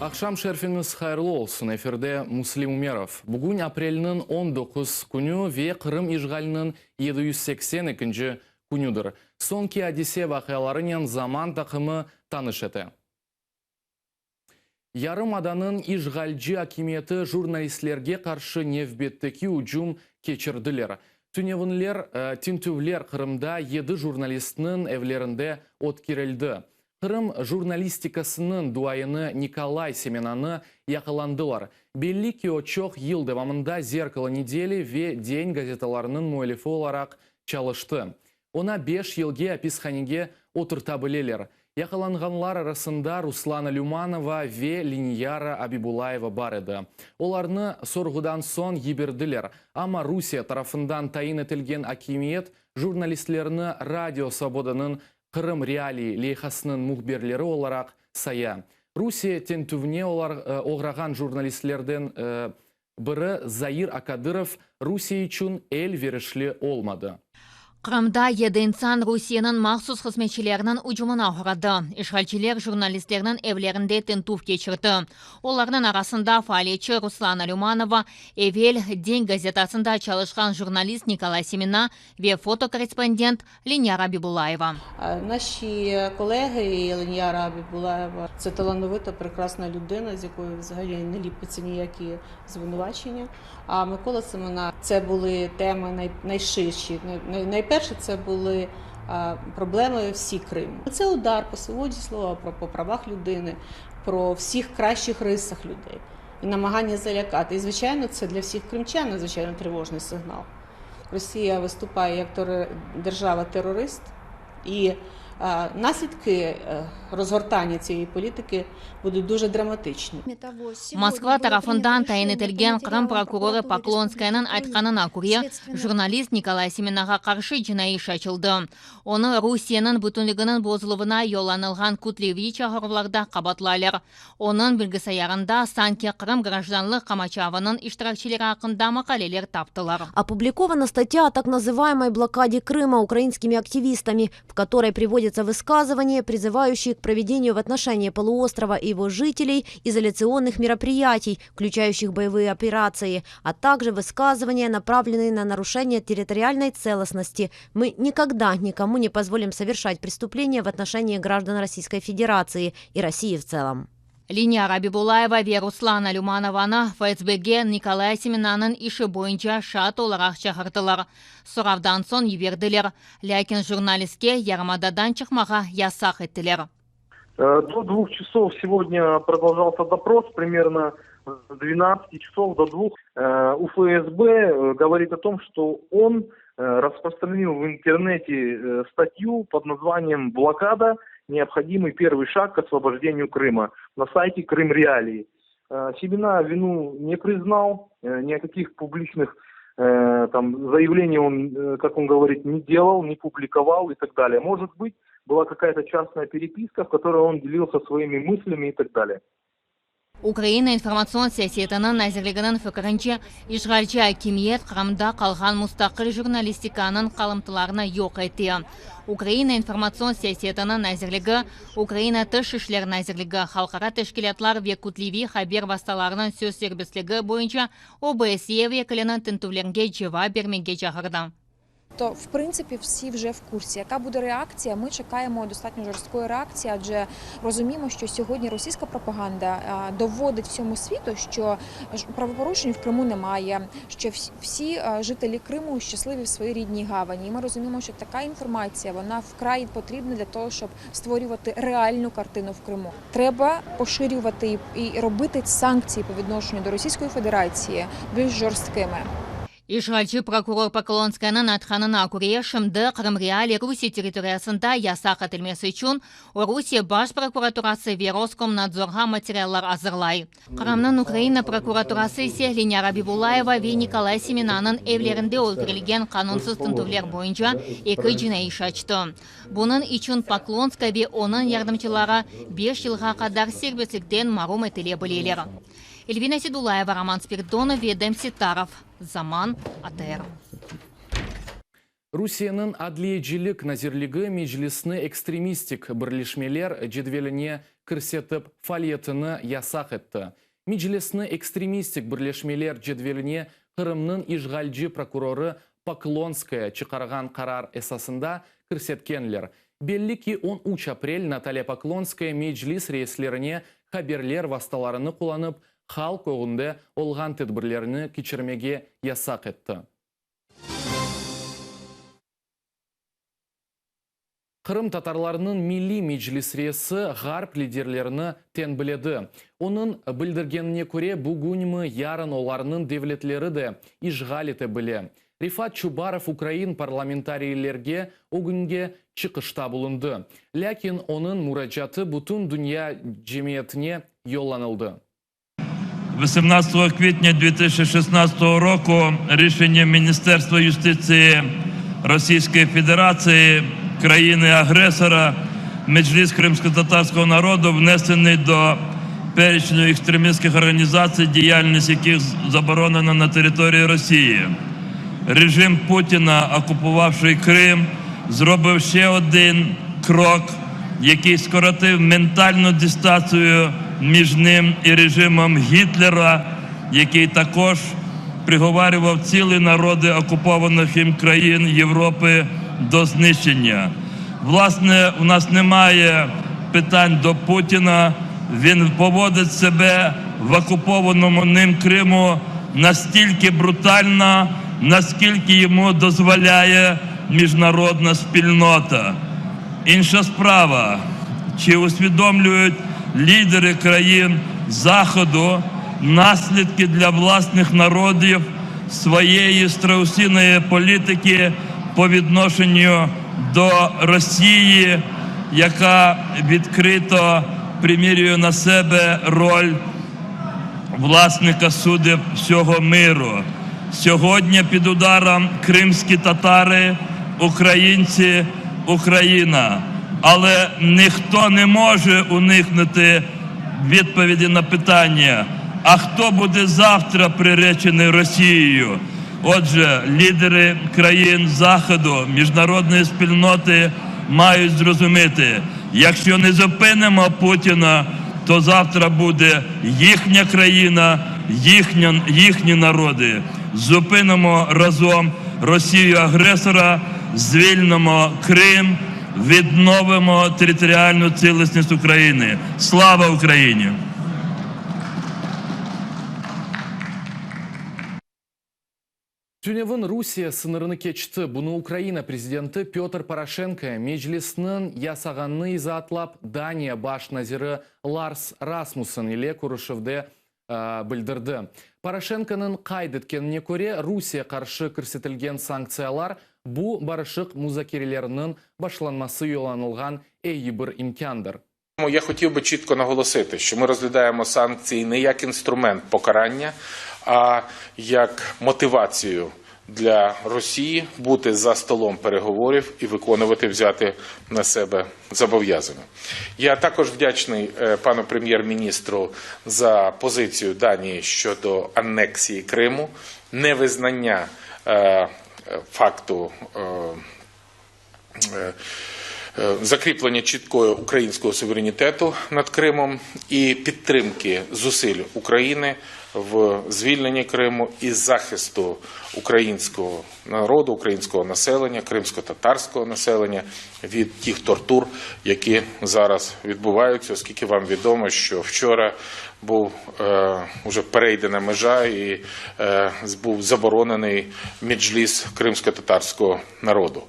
Aqşam şerfiñiz hayırlı olsun, efirde Müslim Ümerov. Bugün aprelniñ 19 künü ve Qırım işğaliniñ 782-nci künüdir. Soñki adise-vaqialarınen Zaman taqımı tanış ete. Yarımadanıñ işğalci akimiyeti jurnalistlerge qarşı nevbetteki ücüm keçirdiler. Tünevinler tintüvler Qırımda yedi jurnalistniñ evlerinde ötkerildi. Qırım jurnalistikasınıñ duayeni Nikolay Semenanı yaqalandılar. Belli ki, o çoq yıl devamında Zerkalo nedeli ve Den gazetalarınıñ müellifi olaraq çalıştı. Oña beş yılge apishanege oturta bileler. Yaqalanğanlar arasında Ruslana Lümanova ve Leniyara Abibulayeva bar edi. Olarnı sorğudan soñ yiberdiler, amma Rusiye tarafından tayin etilgen akimiyet jurnalistlerni Radio Svobodanıñ Qırım Realii leyhasınıñ mühbirleri olaraq saya. Rusiye tintüvine oğrağan jurnalistlerden biri Zair Akadırov Rusiye içün elverişli olmadı. Qırımda yedi insan Rusiyeniñ mahsus hızmetçileriniñ ücümine oğradı. İşğalciler jurnalistlerniñ evlerinde tintüv keçirdi. Olarnıñ arasında faaliyetçi Ruslana Lümanova, evel Den gazetasında çalışqan jurnalist Nikolay Semena ve fotokorrespondent Lenyara Abibulayeva. Naşi kolegi i Lenyara Abibulayeva, tse talanovıta, prekrasna lüdina, z yakoyu vzagалі ne lіпиться ніякі звинувачення. А Микола Семена, це були теми найширші. Найперше, це були проблеми всі Криму. Це удар по свободі слова, по правах людини, про всіх кращих рисах людей і намагання залякати. І, звичайно, це для всіх кримчан надзвичайно тривожний сигнал. Росія виступає як держава-терорист, і наслідки розгортання цієї політики будуть дуже драматичні. Moskva tarafından tayin etilgen Qırım prokurorı Poklonskayanıñ aytqanına köre, jurnalist Nikolay Semenağa qarşı cinaiy iş açıldı. Onı Rusiyeniñ bütünliginiñ bozuluvına yollanılğan kütleviy çağıruvlarda qabaatlaylar. Onıñ bilgisayarında sanki Qırım grajdanlıq qamaçavınıñ iştirakçileri aqqında maqaleler taptılar. Opublikovана статья о так называемой блокаде Крыма украинскими активистами, в которой приводятся высказывания, призывающие к проведению в отношении полуострова и его жителей изоляционных мероприятий, включающих боевые операции, а также высказывания, направленные на нарушение территориальной целостности. Мы никогда никому не позволим совершать преступления в отношении граждан Российской Федерации и России в целом. Leniyara Abibulayeva ve Ruslana Lümanovanı FSBge Nikolay Semenanıñ işi boyunca şaat olaraq çağırdılar. Soravdan soñ yiberdiler, lâkin jurnalistke yarımadadan çıqmağa yasaq ettiler. До двух часов сегодня продолжался допрос, примерно с 12 часов до двух. У ФСБ говорит о том, что он распространил в интернете статью под названием «Блокада. Необходимый первый шаг к освобождению Крыма» на сайте Крым Реалии. Семена вину не признал, никаких публичных там заявлений он, как он говорит, не делал, не публиковал и так далее. Может быть, была какая-то частная переписка, в которой он делился своими мыслями и так далее. Ukraina informatsion siyasetiniñ nazirliginiñ fikirince, işğalci akimiyet Qırımda qalğan mustaqil jurnalistikanıñ qalımtılarını yoq ete. Ukraina informatsion siyasetiniñ nazirligi, Ukraina Tış işler nazirligi, halqara teşkilâtlar ve kütleviy haber vastalarınıñ söz serbestligi boyunca OBSYE vekilini tintüvlerge cevap bermege çağırdı. То, в принципі, всі вже в курсі. Яка буде реакція? Ми чекаємо достатньо жорсткої реакції, адже розуміємо, що сьогодні російська пропаганда доводить всьому світу, що правопорушень в Криму немає, що всі жителі Криму щасливі в своїй рідній гавані. І ми розуміємо, що така інформація, вона вкрай потрібна для того, щоб створювати реальну картину в Криму. Треба поширювати і робити санкції по відношенню до Російської Федерації більш жорсткими. İşğalci prokuror Poklonskayanıñ aytqanına köre, şimdi Qırım Realii Rusiye territoriyasında yasaq etilmesi içün Rusiye Baş prokuraturası ve Roskomnadzorğa materiallar azırlay. Qırımnıñ Ukraina prokuraturası ise Leniyara Abibulayeva ve Nikolay Semenanıñ evlerinde öldürilgen qanunsız tintüvler boyunca eki cinaiy iş açtı. Bunıñ içün Poklonskaya ve onıñ yardımcıları beş yılğa qadar serbestlikten marum etile bileler. Elvina Sedulayeva, Roman Spiridonov ve Edem Settarov, Zaman, ATR. Rusiyeniñ Adliyecilik nazirligi Meclisni ekstremistik birleşmeler cedveline. kirsetip, faaliyetini yasaq etti. Meclisni ekstremistik birleşmeler cedveline Qırımnıñ işğalci prokurorı Poklonskaya çıqarğan qarar esasında kirsetkenler. Belli ki, 13 aprel Natalya Poklonskaya Meclis reislerine haberler vastalarını qullanıp, halq ögünde olğan tedbirlerni keçirmege yasaq etti. Qırımtatarlarnıñ Milliy Meclis reisi ğarp liderlerini tenbiledi. Onıñ bildirgenine köre, bugünmi, yarın olarnıñ devletleri de işğal ete bile. Refat Çubarov ukrain parlamentariylerge ögünge çıqışta bulundı. Lâkin onıñ muracaatı bütün dünya cemiyetine yollanıldı. 18 квітня 2016 року рішенням Міністерства юстиції Російської Федерації країни-агресора Меджліс кримськотатарського народу внесений до перечню екстремістських організацій, діяльність яких заборонена на території Росії. Режим Путіна, окупувавши Крим, зробив ще один крок, який скоротив ментальну дистанцію між ним і режимом Гітлера, який також приговарював цілі народи окупованих їм країн Європи до знищення. Власне, у нас немає питань до Путіна. Він поводить себе в окупованому ним Криму настільки брутально, наскільки йому дозволяє міжнародна спільнота. Інша справа, чи усвідомлюють лідери країн Заходу наслідки для власних народів своєї страусиної політики по відношенню до Росії, яка відкрито примірює на себе роль власника судеб всього миру. Сьогодні під ударом кримські татари, українці, Україна. Але ніхто не може уникнути відповіді на питання, а хто буде завтра приречений Росією? Отже, лідери країн Заходу, міжнародної спільноти мають зрозуміти, якщо не зупинимо Путіна, то завтра буде їхня країна, їхня, їхні народи. Зупинимо разом Росію-агресора, звільнимо Крим, відновимо територіальну цілісність України. Слава Україні! Tünevin Rusiye sıñırını keçti. Bunı Ukraina prezidenti Pötr Poroşenko Meclisniñ yasağanını izaatlap, Daniya baş naziri Lars Rasmussen ile körüşüvde bildirdi. Poroşenkonıñ qayd etkenine köre, Rusiye qarşı kirsetilgen sanktsiyalar bu barışıq muzakereleriniñ başlanması yollanılğan eyi bir imkândır. Я хотів би чітко наголосити, що ми розглядаємо санкції не як інструмент покарання, а як мотивацію для Росії бути за столом переговорів і виконувати взяти на себе зобов'язання. Я також вдячний пану прем'єр-міністру за позицію Данії щодо анексії Криму, невизнання факту закріплення чіткого українського суверенітету над Кримом і підтримки зусиль України в звільненні Криму і захисту українського народу, українського населення, кримсько-татарського населення від тих тортур, які зараз відбуваються, оскільки вам відомо, що вчора був уже перейдена межа і був заборонений меджліс кримсько-татарського народу.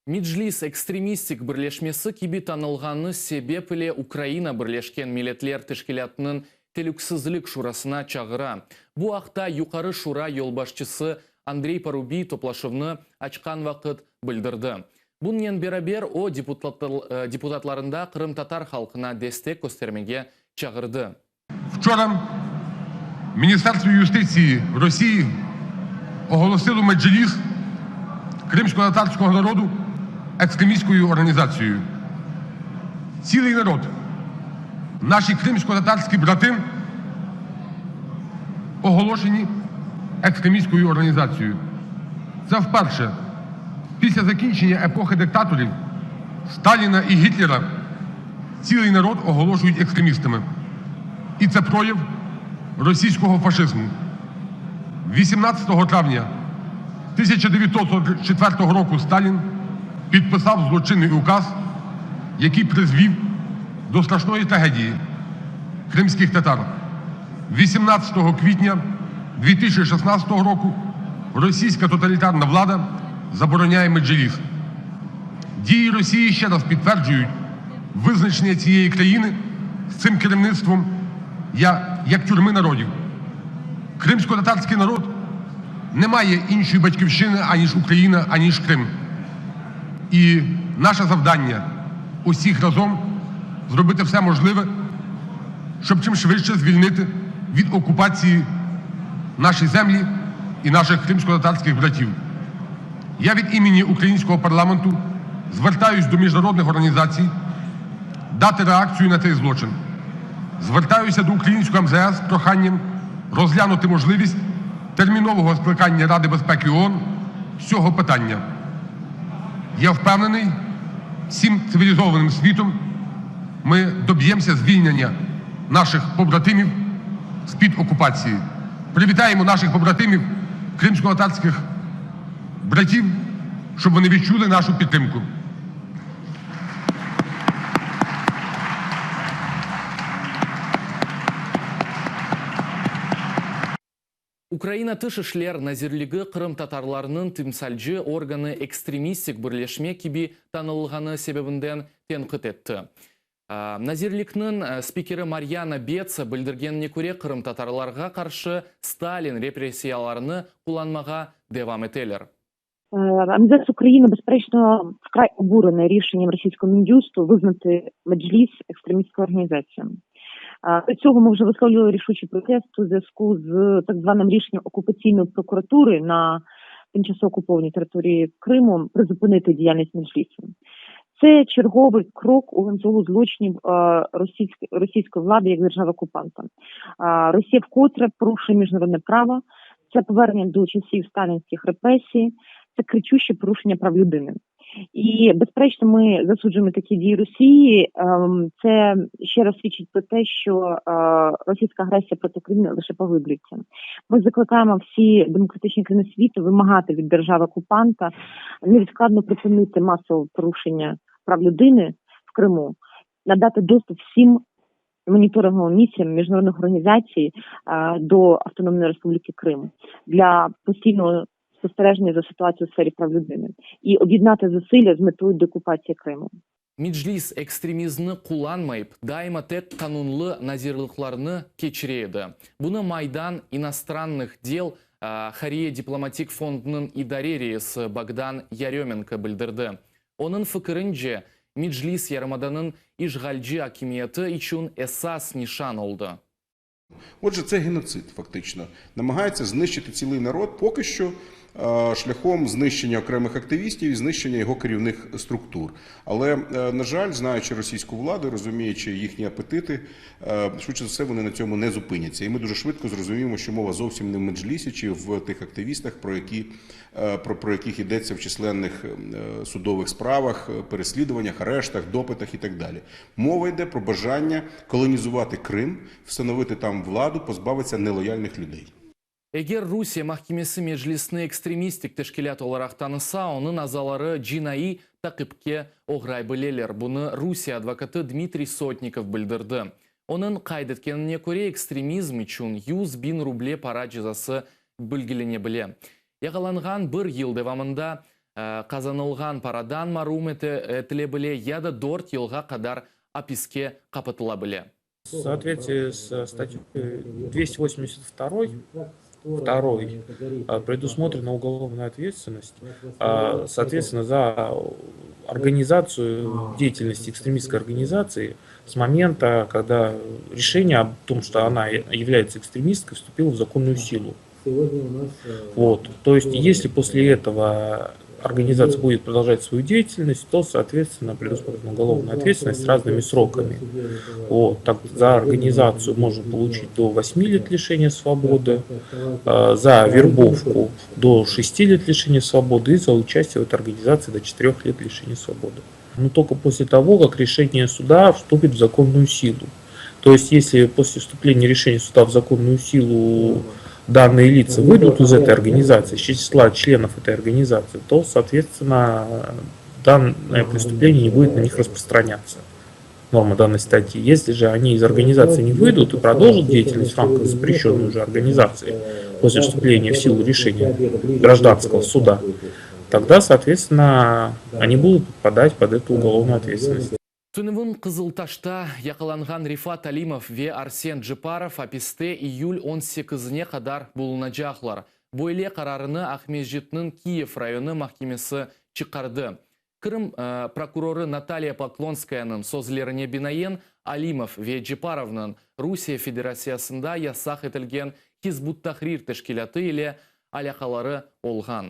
Meclis ekstremistik birleşmesi kibi tanılğanı sebep ile Ukraina Birleşken Milletler Teşkilâtınıñ Telüksizlik Şurasına çağıra. Bu aqta Yuqarı Şura yolbaşçısı Andrey Parubiy toplaşuvnı açqan vaqıt bildirdi. Bunnen beraber o, deputatlarında qırımtatar halqına destek köstermege çağırdı. Вчора Міністерство юстиції Росії оголосило Меджліс кримськотатарського народу екстремістською організацією. Цілий народ, наші кримськотатарські брати, оголошені екстремістською організацією. Це вперше після закінчення епохи диктаторів Сталіна і Гітлера. Цілий народ оголошують екстремістами. І це прояв російського фашизму. 18 травня 1944 року Сталін підписав злочинний указ, який призвів до страшної трагедії кримських татар. 18 квітня 2016 року російська тоталітарна влада забороняє Меджліс. Дії Росії ще раз підтверджують визначення цієї країни з цим керівництвом як тюрми народів. Кримсько-татарський народ не має іншої батьківщини, аніж Україна, аніж Крим. І наше завдання усіх разом зробити все можливе, щоб чим швидше звільнити від окупації наші землі і наших кримсько-татарських братів. Я від імені українського парламенту звертаюсь до міжнародних організацій дати реакцію на цей злочин. Звертаюся до українського МЗС з проханням розглянути можливість термінового скликання Ради безпеки ООН з цього питання. Я впевнений, всім цивілізованим світом ми доб'ємося звільнення наших побратимів з-під окупації. Привітаємо наших побратимів, кримсько-татарських братів, щоб вони відчули нашу підтримку. Ukraina Tış işler nazirligi qırımtatarlarnıñ timsalci organı ekstremistik birleşme kibi tanılğanı sebebinden tenqit etti. Nazirlikniñ spikeri Maryana Betsa bildirgenine köre, qırımtatarlarğa qarşı Stalin repressiyalarını qullanmağa devam eteler. МЗС України, безперечно, вкрай обурене рішенням російського Мін'юсту визнати Меджліс екстремістською організацією. До цього ми вже висловлювали рішучий протест у зв'язку з так званим рішенням окупаційної прокуратури на тимчасово окупованій території Криму призупинити діяльність Меджлісу. Це черговий крок у ланцюгу злочинів російської влади як держави-окупанта. Росія вкотре порушує міжнародне право, це повернення до часів сталінських репресій, це кричуще порушення прав людини. І, безперечно, ми засуджуємо такі дії Росії. Це ще раз свідчить про те, що російська агресія проти України лише поглиблюється. Ми закликаємо всі демократичні країни світу вимагати від держави-окупанта невідкладно припинити масове порушення прав людини в Криму, надати доступ всім моніторинговим місіям міжнародних організацій до Автономної Республіки Крим для постійного спостереження за ситуацією у сфері прав людини і об'єднати зусилля з метою деокупації Криму. Meclis ekstremizmni qullanmayıp, daima tek qanunlı nazirlıqlarnı keçire edi. Bunı Maydan inostrannıh del Hayriye diplomatik fondunıñ idare reisi Bogdan Yaremenko bildirdi. Onıñ fikirince, Meclis yarımadanıñ işğalci akimiyeti içün esas nişan oldı. Отже, це геноцид, фактично. Намагається знищити цілий народ поки що шляхом знищення окремих активістів і знищення його керівних структур. Але, на жаль, знаючи російську владу, розуміючи їхні апетити, швидше за все, вони на цьому не зупиняться. І ми дуже швидко зрозуміємо, що мова зовсім не в Меджлісі чи в тих активістах, про яких йдеться в численних судових справах, переслідуваннях, арештах, допитах і так далі. Мова йде про бажання колонізувати Крим, встановити там владу, позбавитися нелояльних людей. Eger Rusiye mahkemesi Meclisni ekstremistik teşkilât olaraq tanısa, onıñ azaları cinaiy taqipke oğray bileler. Bunı Rusiye advokatı Dmitriy Sotnikov bildirdi. Onıñ qayd etkenine köre, ekstremizm içün 100 biñ ruble para cezası belgilene bile. Yaqalanğan bir yıl devamında qazanılğan paradan marum etile bile ya da dört yılğa qadar apiske qapatıla bile. В соответствии с статьей 282 второй предусмотрена уголовная ответственность, соответственно, за организацию деятельности экстремистской организации с момента, когда решение о том, что она является экстремисткой, вступило в законную силу. Вот. То есть, если после этого организация будет продолжать свою деятельность, то, соответственно, предусмотрена уголовная ответственность с разными сроками. Вот. Так, за организацию можно получить до 8 лет лишения свободы, за вербовку до 6 лет лишения свободы и за участие в этой организации до 4 лет лишения свободы. Но только после того, как решение суда вступит в законную силу. То есть, если после вступления решения суда в законную силу данные лица выйдут из этой организации, из числа членов этой организации, то, соответственно, данное преступление не будет на них распространяться. Норма данной статьи. Если же они из организации не выйдут и продолжат деятельность в рамках запрещенной уже организации после вступления в силу решения гражданского суда, тогда, соответственно, они будут попадать под эту уголовную ответственность. Tünevin Qızıltaşta yaqalanğan Refat Alimov ve Arsen Ceparov apiste iyül 18-ine qadar bulunacaqlar. Böyle qararını Aqmescitniñ Kiyev rayonı mahkemesi çıqardı. Qırım prokurorı Natalya Poklonskayanıñ sözlerine binaen, Alimov ve Ceparovnıñ Rusiye Federatsiyasında yasaq etilgen Hizb ut-Tahrir teşkilâtı ile alâqaları olğan.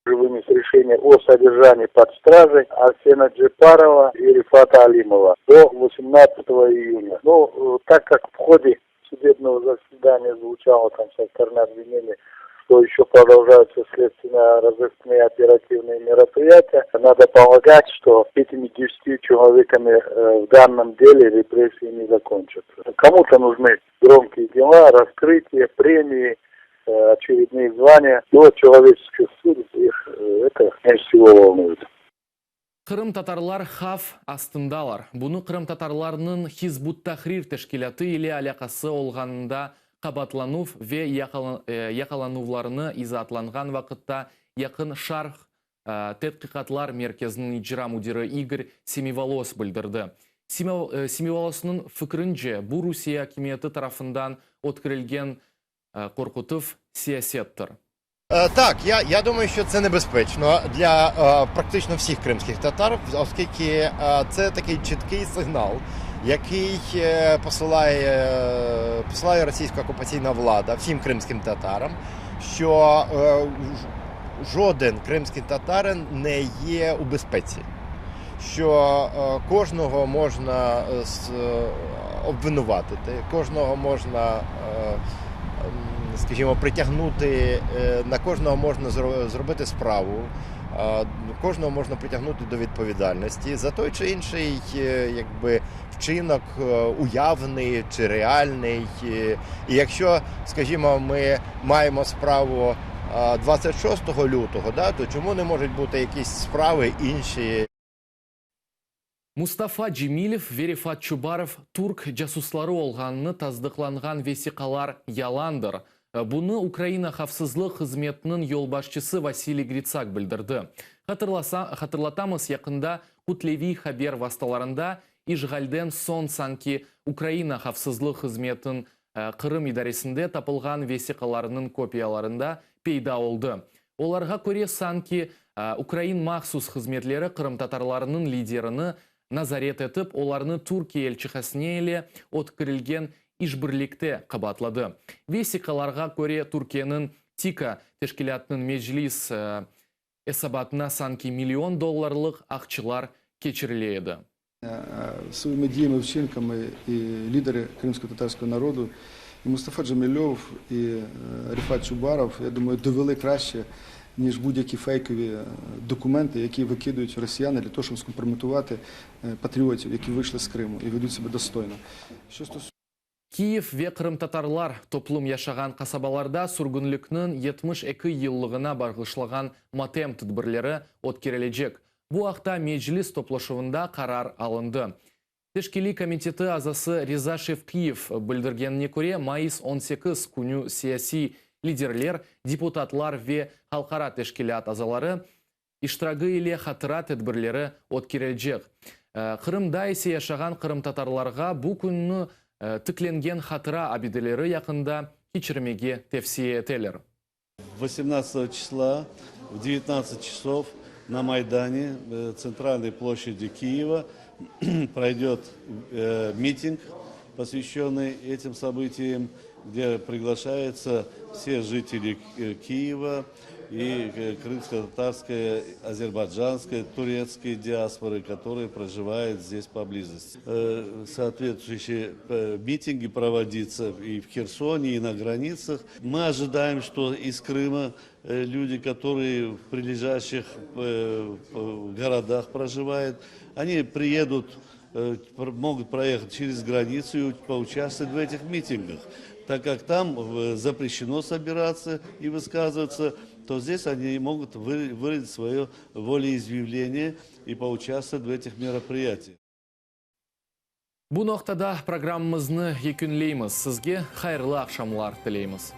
Вынес решение о содержании под стражей Арсена Джепарова и Рифата Алимова до 18 июня. Но ну, так как в ходе судебного заседания звучало там со стороны обвинения, что еще продолжаются следственно-розыскные оперативные мероприятия, надо полагать, что этими 10 человеками в данном деле репрессии не закончатся. Кому-то нужны громкие дела, раскрытие, премии, очередные звания. Но человеческих судеб их это меньше всего волнует. Qırımtatarlar havf astındalar. Bunı qırımtatarlarnıñ Hizb ut-Tahrir teşkilâtı ile alâqası olğanında qabaatlanuv ve yaqalanuvlarını izaatlanğan vaqıtta Yaqın Şarq tedqiqatlar merkeziniñ icra müdiri İgor Semivolos bildirdi. Semivolosnıñ fikrince, bu Rusiye akimiyeti tarafından ötkerilgen qorqutuv siyasettir. Так, я я думаю, що це небезпечно для е, практично всіх кримських татар, оскільки е, це такий чіткий сигнал, який е, посилає, посилає російська окупаційна влада всім кримським татарам, що е, жоден кримський татарин не є у безпеці, що е, кожного можна обвинуватити, кожного можна скажімо, притягнути, на кожного можна зробити справу, кожного можна притягнути до відповідальності за той чи інший якби, вчинок, уявний чи реальний. І якщо, скажімо, ми маємо справу 26 лютого, да, то чому не можуть бути якісь справи інші? Mustafa Cemilev ve Refat Çubarov türk casusları olğanını tasdıqlanğan vesiqalar yalandır. Bunı Ukraina havfsızlıq hızmetiniñ yolbaşçısı Vasiliy Gritsak bildirdi. Hatırlatamız, yaqında kütleviy haber vastalarında işğalden soñ sanki Ukraina havfsızlıq hızmetiniñ Qırım idaresinde tapılğan vesiqalarnıñ kopiyalarında peyda oldı. Olarğa köre, sanki ukrain mahsus hızmetleri qırımtatarlarnıñ liderini nazaret etip, olarnı Türkiye elçihanesine ile ötkerilgen işbirlikte qabaatladı. Vesiqalarğa köre, Türkiyeniñ TİKA teşkilâtınıñ Meclis esabatına sanki million dollarlıq aqçılar keçirile edi. Своїми діями, вчинками і лідери кримсько-татарського народу, і Мустафа Джемільов, і Рефат Чубаров, я думаю, довели краще, ніж будь-які фейкові документи, які викидують росіяни для того, щоб скомпрометувати патріотів, які вийшли з Криму і ведуть себе достойно. Що стосується Kiyev ve qırımtatarlar toplum yaşağan qasabalarda sürgünlikniñ 72 yıllığına bağışlağan matem tedbirleri ötkerilecek. Bu aqta Meclis toplaşuvında qarar alındı. Teşkiliy komiteti azası Riza Şevkiyev bildirgenine köre, mayıs 18 künü siyasiy liderler, deputatlar ve halqara teşkilât azaları iştiragi ile hatıra tedbirleri ötkerilecek. Qırımda ise yaşağan qırımtatarlarğa bu künni tiklengen hatıra abideleri yaqında keçirmege tevsiye eteler. 18 числа в 19 часов на Майдане, центральной площади Киева, пройдет митинг, посвященный этим событиям, где приглашаются все жители Киева. И крымско-татарская, азербайджанская, турецкая диаспоры, которые проживают здесь поблизости. Соответствующие митинги проводятся и в Херсоне, и на границах. Мы ожидаем, что из Крыма люди, которые в прилежащих городах проживают, они приедут, могут проехать через границу и поучаствовать в этих митингах. Так как там запрещено собираться и высказываться, то здесь они могут выразить свое волеизъявление и поучаствовать в этих мероприятиях. Bu noqtada programmamıznı yekünleymiz. Sizge hayırlı aqşamlar tileymiz.